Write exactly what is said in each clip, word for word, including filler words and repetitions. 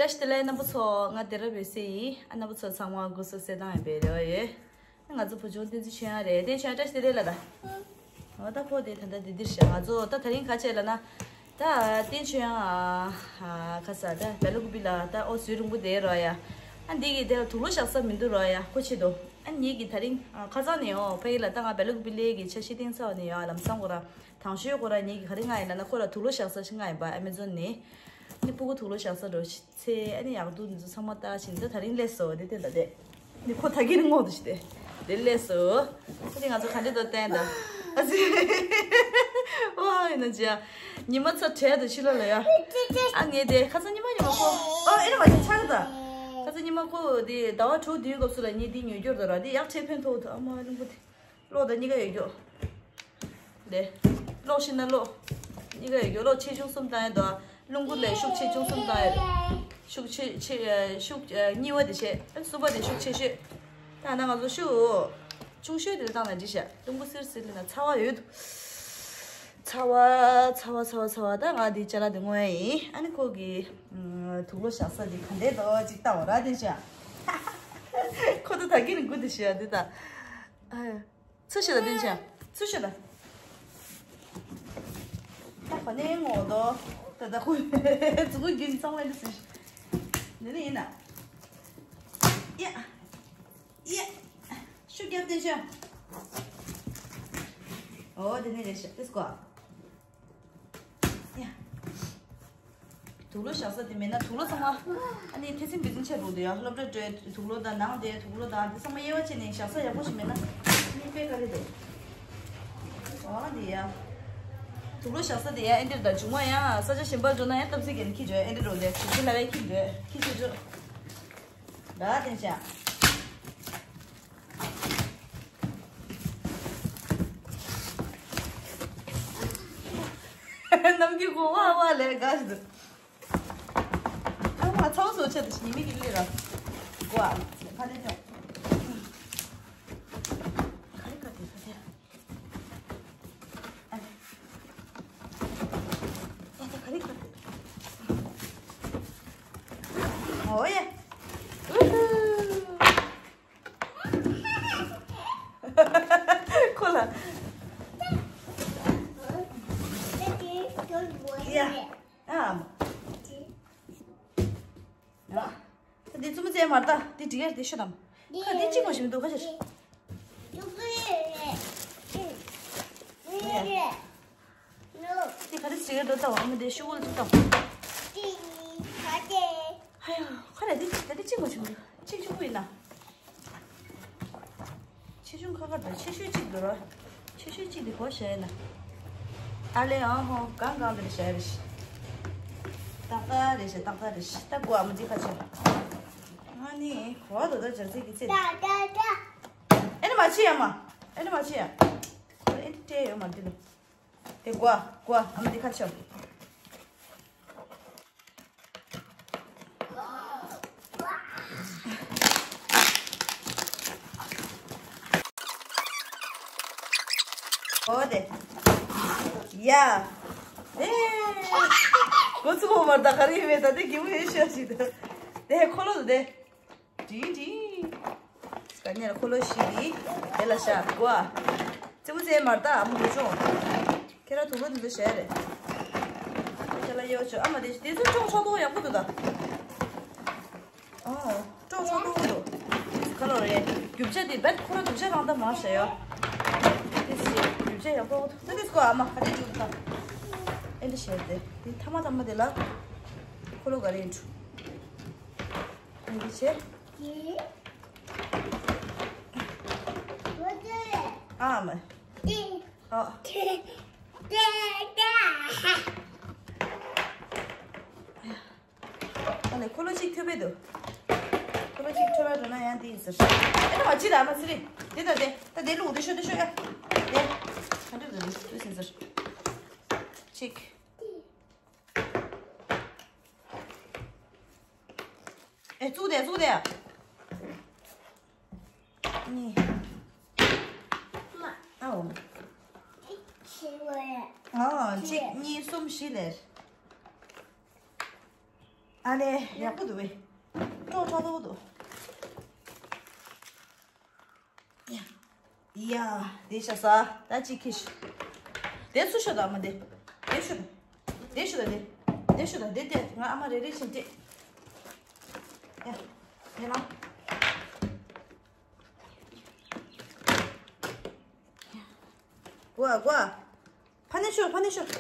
བཀྲ་ཤིས་བདེ་ལེགས་རྣམ་པ་ཚོ། ང་སྡེ་ར་བའི་སྲས་ཡིན། ཨ་རྣམ་པ་ཚོ་ཚང་མ་སྐུ་གཟུགས་གསལ་ཐང་ཡིན་པའི་རེ་བ་ཡོད། ང་ཚོ་བུ་ཆུང་བསྟན་འཛིན་ཆོས་དབྱངས་རེད། བསྟན་ཆོས་དབྱངས་བཀྲ་ཤིས་བདེ་ལེགས་ལ་ད། འོ་ད་ཁོ་དེ་ད་ལྟ་དེ་འདིར་བཞག་ང་ཚོ་ད་དེ་རིང་ག་བྱས་ལབ་ན། ད་བསྟན་ཆོས་དབྱངས་ཨ་ཁ་ས་ད་བེ་ལ་ཀུ་པི་ལ་ད་ཨོ་ཟུར་རིང་པོ་དེ་རོ་ཡ། ཨ་འདི་གི་དེ་ལ་དུག་ལོག་བཞག་ས་མི་འདུག་རོ་ཡ། ཁོ་ཆེད་དུ་ཨ་ངེད་ཀྱི་དེ་རིང་ཨ་ཁ་སང་ནས་ཨོ་ཕ་གི་ལ་ད་ང་བེ་ལ་ཀུ་པི་ལའི་གི་ཆ་ཤས་བཏིང་ཚར་བ་ནས་ཡ་ལམ་སང་ཁོ་ར། དང་ཤོས་ཁོ་ར་ངེད་ཀྱི་ག་རེ་མངགས་ཡིན་ལབ་ན། ཁོ་ལ་དུག་ལོག་བཞག་ས་ཞིག་མངགས་ཡིན་པ་ཨེ་མེ་ཛོན་ནས། ནི་སྤུ་གུ་དུག་ལོག་བཞག་ས་འགྲོ་ཚེ་ཨ་ནི་ཡག་སྡུག་འདི་ཚོ་ཚང་མ་ལྟ་བཞིན་ད་དེ་རིང་སླེབས་སོང་། དེ་དེ་ལ་དེ་ནི་ཁོ་ད་གིན་ངོ་དུ་ཞིག་དེ་དེ་སླེབས་སོང་། ཨ་ནི་ང་ཚོ་ག་འདྲེ་དོ་བསྟན་ད། ཨ་ཙི། ཨོ་ཡིན་ན་ཅི་ཡ། ཉི་མ་ཚ་བྲལ་དུ་ཕྱི་ལོགས་ལ་ཡ། ཨ་ངས་དེ་ཁ་སང་ཉི་མ་ཉི་མ་ཁོ་ཨོ་ཨེ་ར་མ་ཅི་ཆགས་ད། ཁ་སང་ཉི་མ་ཁོ་དེ་ཟླ་བ་དྲུག་བདུན་སྐབས་སུ་ལ་ངས་དེ་ཉོས་རྒྱུར་དོ་ར་དེ་ཡག་ཆེ་ཕན་ཐོགས་ཐུབ། ཨ་མ་རླུང་བུ་དེ། གློག་དང་གཉིས་ཀ་ཡོད་རྒྱུ། ལེ། གློག་ཤིན་ན་གློག་གཉིས་ཀ་ཡོད་རྒྱུ། གློག་ཆེ་ཆུང་གསུམ་བཏང་ཡ་དང་། རླུང་བུ་ལས་ཤུགས་ཆེ་ཆུང་གསུམ་བཏང་ཡ་རེད། ཤུགས་ཆེ་ཆེ་ཨ་ཤུགས་ཨ་གཉིས་པ་དེ་ཆེ། ཨ་གསུམ་པ་དེ་ཤུགས་ཆེ་ཤོས། ད་ང་ཚོ་ཤུགས་ཆུང་ཤོས་དེ་བཏང་ན་འགྲིག་ཤག་རླུང་བུ་སིར་སིར་ལེན་ན་ཚ་བ་ཡོད་འདུག་ཚ་བ་ཚ་བ་ཚ་བ་ཚ་བ། ད་ང་འདི་ཅ་ལག་དེ་བརྔོ་ཡ་ཡིན། ཨ་ནི་ཁོ་གི་ཨ་དུག་ལོག་བཞག་ས་དེ་ག་འདྲས་འདུག་ཅིག་ལྟ་བ་ར་དེ་ཤག་ཁོ་ད་ད་གིན་དགུ་དེ་ཤག་དེ་ད། ཨ། ཚུར་ཤོད་ད་བསྟན་ཆོས། ཚུར་ཤོད་ད། ད་ག་ནས་ངོ་དོ། ད་ད་ཁོ་མཛུ་གུ་རྒྱུན་ཚང་བའི་འདི་སུ་ཞིག་འདི་ནི་ཡིན་ན། ཡ། ཡ། ཤུགས་རྒྱབ་བསྟན་ཆོས། ཨོ་དེ་ནི་རེད་ཤག་ལེ་ཊི་སི་གོ། ཡ། དུག་ལོག་བཞག་ས་དེ་མེད་ན་དུག་ལོག་ཚང་མ། ཨ་ནི་ཐེ་ཚིམ་བུ་ཚིམ་ཆགས་འགྲོ་འདུག་ཡ། སློབ་གྲྭ་འགྲོ་དུག་ལོག་དང་ནང་དེ་དུག་ལོག་དང་དེ་ཚང་མ་དབྱེ་བ་ཕྱེ་ནས་བཞག་ས་ཡག་པོ་ཞིག་མེད་ན་གཉིས་པའི་དཀའ་ལས་འདུག་ཨ་འདི་ཡ། དུག་ལོག་བཞག་ས་དེ་ཡ་ཨེ་འདྲ་དང་མཇུག་མ་ཡང་ས་ཆ་གཞན་པར་འགྲོ་ན་ཡང་སྟབས་ཚིག་གིན་ཁྱི་འགྲོ་ཨེ་འདྲ་འགྲོ་དེ་དུག་ལོག་ལ་ཡ་ཁྱི་འགྲོ་ཁྱི་ཁྱི་འགྲོ། ར་དེ་བྱ། ནམ་རྒྱུན་གོ་བ་བ་ལས་དགའ་ཞིག་འདུག་ཨ་མ་ཚ་བོ་བཟོ་ཆེད་དུ་ཉི་མ་གི་ལི་ར། གོ་ཨ་ཁ་ལེ་ཐོ། ཁ་ལེ་ཁ་ཐེ་ཁ་ཐེ། ཨ་ལེ། ཨ་ད་ཁ་ལེ་ཁ་ཐེ། ཨོ་ཡེ། ཨུ་ཧུ། ཁོ་ལ། ཡ། ཨ་མ། ཡ། ད་འདི་བཙུན་མོ་བཙལ་མར་ད་འདི་འགྲིག་ཡ་འདི་ཤོད་དམ། ཁ་འདི་གཅིག་མ་ཞིམ་འདུག་ཁ་ཤར། ཡ། འདི་ག་རེ་ཟེར་གི་འདུག་ད་འོ་མ་འདི་ཤུ་གུ་ལ་འདུག་ད། ཧ་ཡ་ཁ་ལ་འདི་ད་འདི་གཅིག་མ་ཞིམ་འདུག་གཅིག་ཆུང་ཀུ་ཡིན་ན། ཆེ་ཆུང་ཁ་ཁ་དང་ཆེ་ཤོས་གཅིག་འདུག་ར། ཆེ་ཤོས་གཅིག་འདི་གོ་བྱས་ན། ཨ་ལེ་ཨ་ཧོ་གང་གང་འདི་རེད་བྱས་རེད། ཏག་ཏག་རེད་བྱས་ཏག་ཏག་རེད་བྱས་ད་གོ་ཨ་མ་འདི་ཁ་ཆེ། ཨ་ནི་གོ་བ་དོ་ད་འཇར་ཚིག་གི་ཚེ། ཨེ་ནི་མ་ཆེ་ཡ་མ། ཨེ་ནི་མ་ཆེ་ཡ། ཁོ་ཨེ་ནི་སྤྲད་ཡོད་མ་འདི་ལ། དེ་གོ་ཨ་གོ་ཨ་ཨ་མ་འདི་ཁ་ཆེ། ཨོ་དེ། ཡ། ཨེ། གོ་ཚུགས་མ་ར་ད་ག་རེ་ཡིན་མེད་ད་དེ་གི་མོ་ཡེ་ཤ་ཞིག་ད། དེ་ཁོ་ལོ་དེ། དྲིན་དྲིན། སྐ་ཉར་ཁོ་ལོ་ཞིག་གི། དེ་ལ་ཤ་གོ་ཨ། ཙི་མོ་ཙེ་མ་ར་ད་ཨ་མོ་མི་ཆོག་ཁྱེད་རང་དུག་ལོག་འདི་ཚོ་བྱས་རེད། ཁྱེད་ལ་གཡོ་ཆོག་ཨ་མ་དེ་དེ་ཚོ་ཅུང་ཆོག་ཏོ་ཡག་པོ་འདུག་ད། ཨོ། ཀྲོག་ཀྲོག་ཀྲོག་འདུག་ཁ་ལོ་རེད། རྒྱུ་ཆ་དེ་བེད་ཁོ་ར་རྒྱུ་ཆ་རང་ད་མ་བྱས་ཡོ། དེ་ཚེ་རྒྱུ་ཆ་ཡག་པོ་འདུག་ད་དེ་སྐོར་ཨ་མ་ཧ་ཏེ་འཇུག་ད། ཨེ་འདྲ་བྱས་ཏེ་དེ་ཐ་མ་ཐ་མ་དེ་ལ་ཁོ་ལོ་ག་རེ་འགྲོ། ཨེ་འདྲ་བྱས། ཨ་མ། ཨ། ཨ་ལེ་ཁོ་ལོ་གཅིག་ཐོས་པས་འདུག་ཁོ་ལོ་གཅིག་ཐོས་པ་འགྲོ་ན་ཡང་དེ་ཡིན་ཟེར། ཨེ་ད་མ་ཅི་ད་མ་ཟེར་རེད། དེ་ད་དེ་ད་དེ་ལུག་དེ་ཤོད་དེ་ཤོད་ཡ། དེ་ག་འདྲ་འདུག་དེ་ཟིན་ཟེར། གཅིག་ཨེ་བཙུགས་དེ་བཙུགས་དེ་ཡ། གཉིས། ཨའོ། ཨ་གཅིག་གཉིས་གསུམ་བཞི་ལེར། ཨ་ལེ་ཡག་པོ་འདུག་བས། ཀྲོག་ཀྲོག་འདུག་འདུག་ཡ། ཡ། དེ་ཤ་ས། ད་ཅིག་ཁིས། དེ་སུ་ཤོད་དང་མ་དེ། དེ་ཤོད་དང་། དེ་ཤོད་དང་དེ། དེ་ཤོད་དང་དེ་དེ། ང་ཨ་མ་རེ་རེ་བཞིན་སྤྲད། ཡ། ཡ་ལ། གོ་ཨ་གོ་ཨ། ཕ་ནས་ཤོད། ཕ་ནས་ཤོད།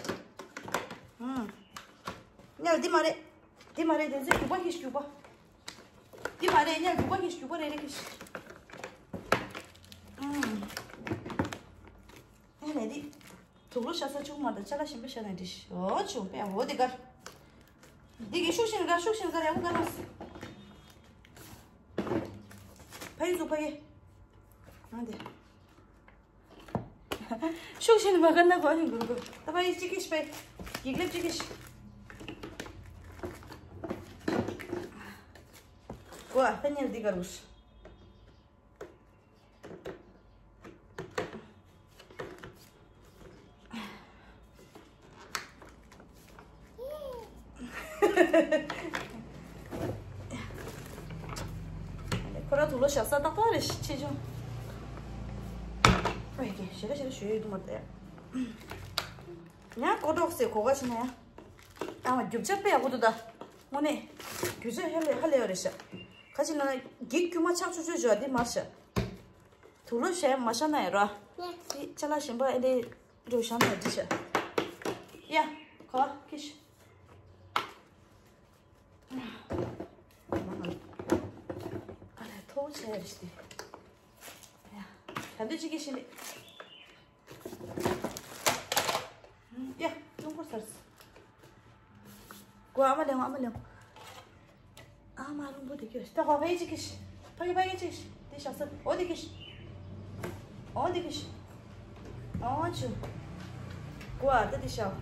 ཨུམ། ཉལ། འདི་མ་རེད། འདི་མ་རེད། དེ་ཚོའི་རྒྱུག་པ་ཁྱེར། རྒྱུག་པ། འདི་མ་རེད། ཉལ། རྒྱུག་པ་ཁྱེར། རྒྱུག་པ་རེ་རེ་ཁྱེར། ཨུམ། ཨེ་ལས་འདི། དུག་ལོག་བཞག་ས་ཆུང་མ་དང་ཅ་ལག་གཞན་པ་བཞག་ན་འགྲིག་ཤག་འོ་ཆུང་པས། འོ་དེ་གར། འདི་གི་ཤུགས་བཞིན་གར། ཤུགས་བཞིན་གར། ཡག་པོ་གར་རོགས། ཕ་ཡི་ཚུགས། ཕ་ཡི། ཨ་འདི། ཤུགས་བཞིན་མ་གར་ན་གོ་ཡིན་གུར་གུར། ད་ཕ་ཡི་གཅིག་གིས་པས། གིག་ལེབ་གཅིག་གིས། གོ་ཨ་ཕ་ཉལ་འདི་གར་གུར། ཁོ་རང་དུག་ལོག་བཞག་ས་ཏག་ཏག་རེད། ཆེ་ཆུང་། ཨོ་ཡ་གི་ཞེ་དྲག་ཞེ་དྲག་ཞུ་ཡོད་འདུག་མ་རེད། ཡང་ཀོ་ཀྲོག་སེ་གོ་ག་ཕྱིན་ན་ཡང་། ཨ་མ་རྒྱུ་ཆ་དཔེ་ཡག་པོ་འདུག་ད། དངོས་གནས། རྒྱུ་ཆ་ཧ་ལས་ཧ་ལས་ཡོད་རེད་ཤག་ཁ་ཅིག་ན་འགྱིག་དཀྱུས་མ་ཆག་ཆུ་ཆུ་བཞག་འདི་མར་ཤག་དུག་ལོག་བཞག་མ་བཞག་ན་ཡང་ར། འདི་ཅ་ལག་གཞན་པ་ཨེ་འདྲའི་འགྲོ་བཞག་ན་ཡང་འགྲིག་ཤག་ཡ། ག་ཁི་ཤི། ཨ་ལས་ཐོག་ཆེ་རེད་ཤི། ཡ། ད་འདི་ཅིག་གི་ཤི་ནི། ཡ། ཀྲུང་གོ་སར། གོ་ཨ་མ་ལེང་། ཨ་མ་ལེང་། ཨ་མ་རླུང་བུ་དེ་ཁྱོད་ད་ཧོ་ཕ་ཡི་ཅིག་གིས། ཕ་གི་ཕ་གི་ཅིག་གིས། དེ་ཞག་ས་འོ་དེ་གིས། འོ་དེ་གིས། འོ་ཆུ། གོ་ཨ་ད་དེ་ཞག་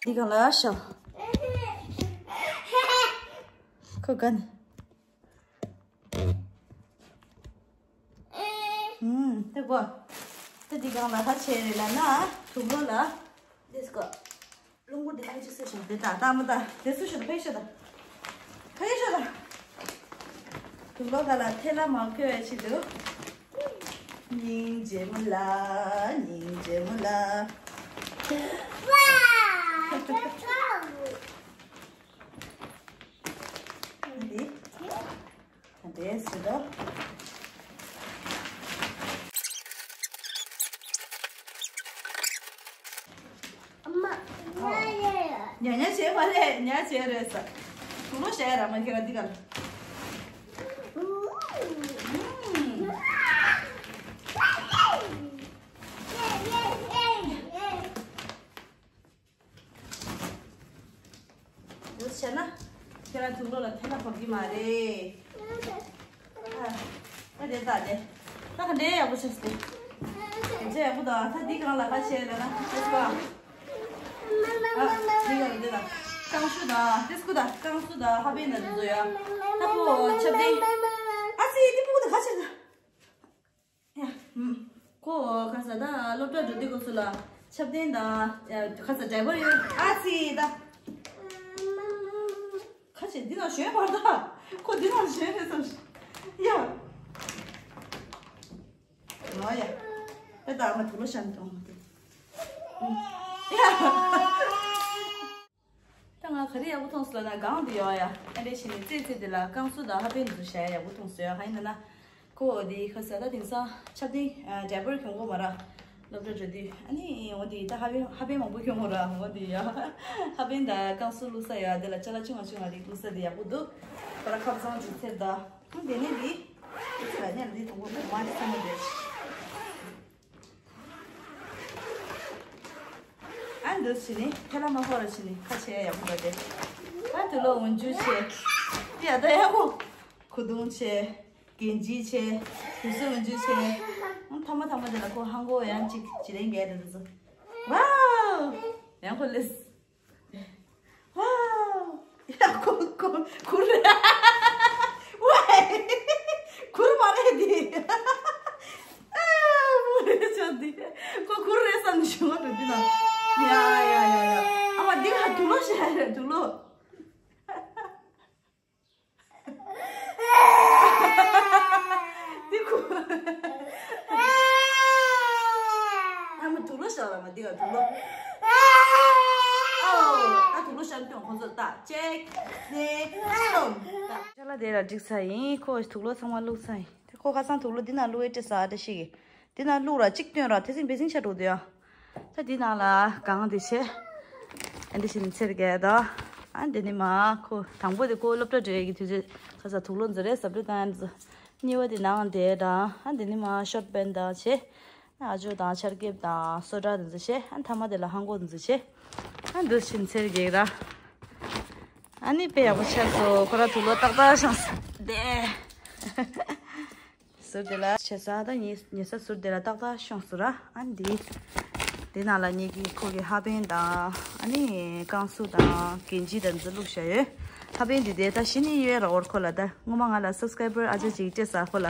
འདི་གང་ལ་ཤོག་ཁོ་ག་ནས། ཨུམ། དེ་གོ་ད་འདི་གང་ལ་ཧ་ཆེ་རེད་ལ་ན། དུག་ལོག་ལ། དེ་སྐོ། རླུང་བུ་འདི་ཨ་ཅིག་སེ་ཤོག་དེ་ད་ད་མ་ད་དེ་སུ་ཤོག་ད་ཕེ་ཤོག་ད། ཕེ་ཤོག་ད། དུག་ལོག་ག་ལ་ཐལ་ལ་མ་ཁོལ་བའི་ཆེད་དུ། སྙིང་རྗེ་མོ་ལ། སྙིང་རྗེ་མོ་ལ། ཝ། འདི། འདྲེས་སུ་དོ། ཨ་མ། ཉ་ཉ་བྱས་མ་རེད། ཉ་བྱས་རེད་ས། དུག་ལོག་བྱས་ར་མ་ཁྱེད་ར་འདི་ག་ལ། འདུག་བྱས་ན། ཁྱེད་རང་དུག་ལོག་ལ་ཐལ་ལ་བབས་ཀྱི་མ་རེད། ཨ། ཨ་དེ་ད་དེ། ད་ག་འདྲའི་ཡག་པོ་བྱས་སོང་། དེ་ཚོ་ཡག་པོ་འདུག་ད་འདི་གང་ལ་ཁ་ཕྱེ་ལ་ན་ཨ་སུ་ཨ། ཨ་འདི་གང་ལ་འདི་ད། རྐང་ཤུ་ད་ཏེ་སྐུ་ད་རྐང་སུ་ད་ཧ་པེ་ན་འདི་ཚོ་ཡ། ད་ཁོ་ཆབ་ཏེ། ཨ་སི་འདི་ཕུ་གུ་ད་ཁ་ཕྱེ་ད། ཡ། ཁོ་ཁ་ས་ད་སློབ་གྲྭ་འགྲོ་དུས་སྐབས་སུ་ལ་ཆབ་ཏན་དང་ཁ་ས་ཌའི་པར་ཡོད། ཨ་ཙི་ད། ཁ་ཆེ་འདི་ན་ཞོན་བར་ད། ཁོ་འདི་ན་ཞོན་རེད་བསམ། ཡ། ལོ་ཡ། ད་ད་ཨ་མ་དུག་ལོག་ཤན་གཏོང་མ་དེ། ཡ། ད་ང་ག་རེ་ཡག་པོ་མཐོང་སོང་ལབ་ན་སྒང་དུ་ཡོད་ཡ། ཨ་འདྲས་བྱས་ནས་རྩེ་རྩེ་དེ་ལ་རྐང་སུ་དང་ཧ་པེ་འདི་ཚོ་བཞག་ཡ་ཡག་པོ་མཐོང་སོང་ཡ། གང་ཡིན་ན་ན། ཁོ་འོ་དེ་ཁ་ས་ད་དེང་སང་ཆབ་ཏན་ཌའི་པར་གྱོན་གོ་མ་ར། སློབ་གྲྭ་འགྲོ་དུས་ཨ་ནི་འོ་དེ་ད་ཧ་པེ་ཧ་པེ་མང་པོ་གྱོན་གོ་ར་འོ་དེ་ཡ། ཧ་པེ་ད་རྐང་སུ་བླུགས་ས་ཡ་དེ་ལ་ཅ་ལག་ཆུང་ང་ཆུང་ང་རིགས་བླུགས་ས་དེ་ཡག་པོ་འདུག་ཁོ་ར་ཁབ་བཟང་ཅིག་ཚེར་ད། ཨ་དེ་ནས་འདི། ཁ་ས་ཉལ་འདི་དང་པོ་མ་ཅིག་ཚང་མ་འདྲེས། ཨ་འདི་བྱས་ནས་ཐལ་ལ་མ་ཕོག་ར་བྱས་ནས་ཁ་ཕྱེ་ཡག་པོ་འདུག་སྟེ། ཨ་དུག་ལོག་འོན་ཇུ་བྱས། ཡ་ད་ཡག་པོ། ཁུ་དུང་བྱས། གན་ཇི་བྱས། དུས་སུ་འོན་ཇུ་བྱས། ཨ་ཐ་མ་ཐ་མ་དེ་ལ་ཁོ་ཧང་གོ་ཡང་གཅིག་ཅི་རེད་འགས་དེ་དུས་སུ། ཝའོ། ཡང་ཁོ་ལེས། ཝའོ། ཡ་ཁོ་ཁོ་ཁུར་རེད། ཝེ། ཁུར་མ་རེད་དེ། ཨ། མོ་རེད་ཆོག་དེ། ཁོ་ཁུར་རེད་བསམ་ནས་ཞུ་བ་རེད་འདི་ན། ཡ་ཡ་ཡ་ཡ། ཨ་མ་འདི་ལ་དུག་ལོག་བཞག་རེད་དུག་ལོག། འདི་ཁུ། ཨ་མ་དུག་ལོག་བཞག་ལ་མ་འདི་ལ་དུག་ལོག། ཨོ། ད་དུག་ལོག་བཞག་སྟོན་ཁོང་ཚོ་ལ་ལྟ་ཅེག་ནེ་ཤོམ། ཅ་ལག་དེ་ལ་འགྲིག་ཚར་ཡིན། ཁོ་དུག་ལོག་ཚང་མ་བླུགས་ཚར་ཡིན། ཁོ་ཁ་སང་དུག་ལོག་འདི་ན་བླུགས་ཨེ་སྤྲད་ས་ཨ་བཀྲ་ཤིས་ཀྱིས། འདི་ན་བླུགས་ར་གཅིག་སྟོན་ར་དེ་ཚིན་བེ་ཚིན་ཆ་འགྲོ་དུ་ཡ། ད་འདི་ནང་ལ་གང་དེ་བྱས། ཨ་འདི་བཞིན་ཚེར་གས་དང་། ཨ་འདི་ནི་མ་ཁོ་དང་པོ་དེ་ཁོ་སློབ་གྲྭ་འགྲོ་ཡས་ཀྱི་དུས་ཚོད་ཁ་ས་དུག་ལོག་འཛུལ་རེད་ཟབ་རེད་དང་། གཉིས་པ་དེ་ནང་དེ་དང་ཨ་འདི་ནི་མ་ཤོར་པན་དང་བྱས། ཨ་ཅོ་དང་ཆར་སྐེབས་དང་སོ་ཏྲ་དེ་ཚོ་བྱས། ཨ་མཐའ་མ་དེ་ལ་ཧང་གོ་དེ་ཚོ་བྱས། ཨ་འདི་བཞིན་ཚེར་གས་ར། ཨ་ནི་དཔེ་ཡག་པོ་ཆགས་སོ། ཁོ་ར་དུག་ལོག་ཏག་ཏག་ཤོང་སོ་དེ། ཟུར་དེ་ལ་བྱེད་ས་དང་ཉེ་ཉེ་ས་ཟུར་དེ་ལ་ཏག་ཏག་ཤོང་སོ་ར། ཨ་འདི་འདི་ནང་ལ་ངེད་ཀྱི་ཁོ་གི་ཧ་པན་དང་ཨ་ནི་ཀང་སུ་དང་གན་ཇི་དང་འདི་བླུགས་བཞག་ཡོད། ཧ་པན་འདི་དེ་ད་གཞི་ནས་ཡོད་ར་འོར་ཁོ་ལ་ད་སྔོན་མ་ང་ལ་སབ་སི་ཀ་རའི་བར་ཨ་ཅག་ཅིག་སྤྲད་ས་ཁོ་ལ་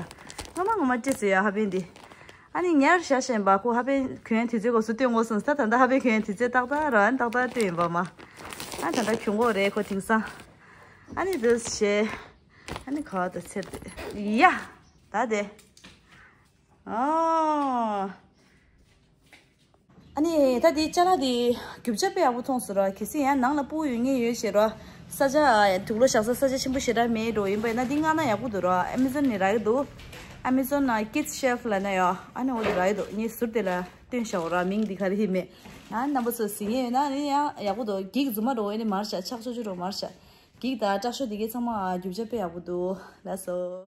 སྔོན་མ་སྔོན་མ་སྤྲད་ས་ཡོད་ཧ་པན་འདི། ཨ་ནི་ཉར་བཞག་བཞིན་པ་ཁོ་ཧ་པན་གྱོན་དུས་ཚོད་གོ་སུ་སྟོན་དགོས་སོང་ད་ད་ལྟ་ཧ་པན་གྱོན་དུས་ཚོད་ཏག་ཏག་ར་ཨ་ནི་ཏག་ཏག་སྟོན་ཡིན་པ་མ། ཨ་ད་ལྟ་གྱོན་གོ་རེད་ཁོ་དེང་སང་། ཨ་ནི་འདི་བྱས། ཨ་ནི་ཁ་བ་དང་ཚེར་དེ། ཡ། ད་དེ། ཨོ། ཨ་ནི་ད་དེ་ཅ་ལག་དེ་རྒྱུ་ཆ་དཔེ་ཡག་པོ་མཐོང་སོང་ར། གལ་སྲིད་ཡང་ནང་ལ་སྤུ་ཡོད་ངེས་ཡོད་བྱེད་ར། ས་ཆ་དུག་ལོག་བཞག་ས་ས་ཆ་ཆེན་པོ་ཞེ་དྲག་མེད་འགྲོ་ཡིན་པ་ཡིན་ན་འདི་མངགས་ན་ཡག་པོ་འདུག་ར། ཨ་མེ་ཛོན་ནས་རག་གི་འདུག་ཨ་མེ་ཛོན་ན་ཀིཌ་སི་ཤེལ་ཕི་ལབ་ན་ཡ། ཨ་ནི་འོ་དེ་རག་གི་འདུག་ངས་ཟུར་དེ་ལ་སྟོན་བཞག་འོ་ར། མིང་འདི་ག་རེ་ཡིན་མེད། ཨ་རྣམ་པ་ཚོ་གཟིགས་ངེས་ཡོད་ན་ནི་ཡང་ཡག་པོ་འདུག་འགྱིག་རྫུན་མ་འགྲོ་ཨེ་ནི་མར་བཞག་ཆག་ཆོག་ཆོག་འགྲོ་མར་བཞག་འགྱིག་དང་སྐྲ་ཤོ་འདི་གའི་ཚང་མ་རྒྱུ་ཆ་དཔེ་ཡག་པོ་འདུག་ལགས་སོ།